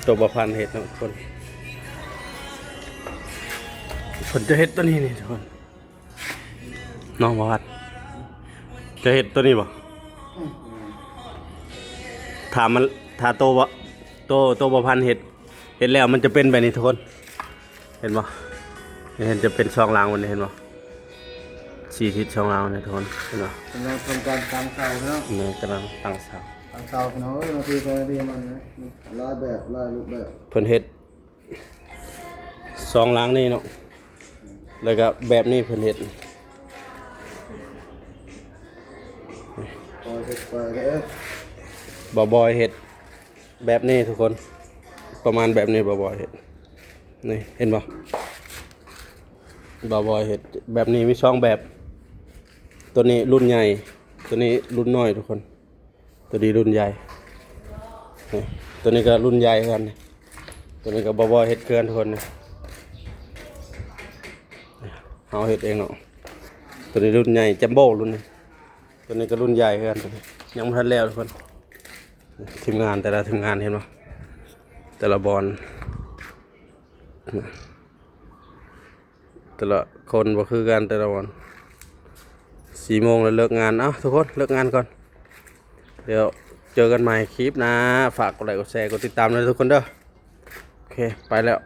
ໂຕບໍ່ພັນເຮັດເນາະທຸກຄົນ ເພິ່ນຈະເຮັດໂຕນີ້ນີ້ທຸກຄົນ ນ້ອງບໍ່ພັນ ຈະເຮັດໂຕນີ້ບໍ່? ຖ້າມັນ ຖ້າໂຕບໍ່ ໂຕ ໂຕບໍ່ພັນເຮັດ ເຮັດແລ້ວມັນຈະເປັນແບບນີ້ທຸກຄົນ ເຫັນບໍ່? ເຫັນ ຈະເປັນຊ່ອງລ່າງມັນນີ້ ເຫັນບໍ່? ສີ່ທິດຊ່ອງລ່າງມັນນີ້ທຸກຄົນ ເຫັນບໍ່? ກຳລັງທຳການຕັ້ງເສົາເນາະ ແມ່ນ ກຳລັງຕັ້ງເສົາ ຕັ້ງເສົາພີ່ນ້ອງເອີຍ ມາທີ່ໄປທີ່ມັນນະ ຫຼາຍແບບຫຼາຍຮູບແບບ ເພິ່ນເຮັດຊ່ອງລ່າງນີ້ເນາະ ແລ້ວກໍແບບນີ້ເພິ່ນເຮັດ ບອຍເຮັດໄປເດີ ບ່າວບອຍເຮັດ ແບບນີ້ທຸກຄົນ ປະມານແບບນີ້ ບ່າວບອຍເຮັດ ນີ້ເຫັນບໍ່? ບ່າວບອຍເຮັດແບບນີ້ມີສອງແບບ ໂຕນີ້ລຸ້ນໃຫຍ່ ໂຕນີ້ລຸ້ນນ້ອຍທຸກຄົນ ໂຕນີ້ລຸ້ນໃຫຍ່ ນີ້ ໂຕນີ້ກໍລຸ້ນໃຫຍ່ຄືກັນ ໂຕນີ້ກໍບ່າວບອຍເຮັດຄືກັນທຸກຄົນ ນີ້ ເຮົາເຮັດເອງເນາະ ໂຕນີ້ລຸ້ນໃຫຍ່ ຈັມໂບ້ລຸ້ນນີ້ ໂຕນີ້ກໍລຸ້ນໃຫຍ່ຄືກັນ ໂຕນີ້ຍັງບໍ່ທັນແລ້ວທຸກຄົນ ທີມງານແຕ່ລະທີມງານເຫັນບໍ່ ແຕ່ລະບ່ອນ ແຕ່ລະຄົນບໍ່ຄືກັນແຕ່ລະບ່ອນ ສີ່ໂມງແລ້ວເລີກງານ ເອົ້າ ທຸກຄົນເລີກງານກ່ອນ ດຽວເຈີກັນໃໝ່ຄລິບໜ້າ ຝາກກົດໄລກົດແຊກົດຕິດຕາມເດີທຸກຄົນເດີ ໂອເຄ ໄປແລ້ວ.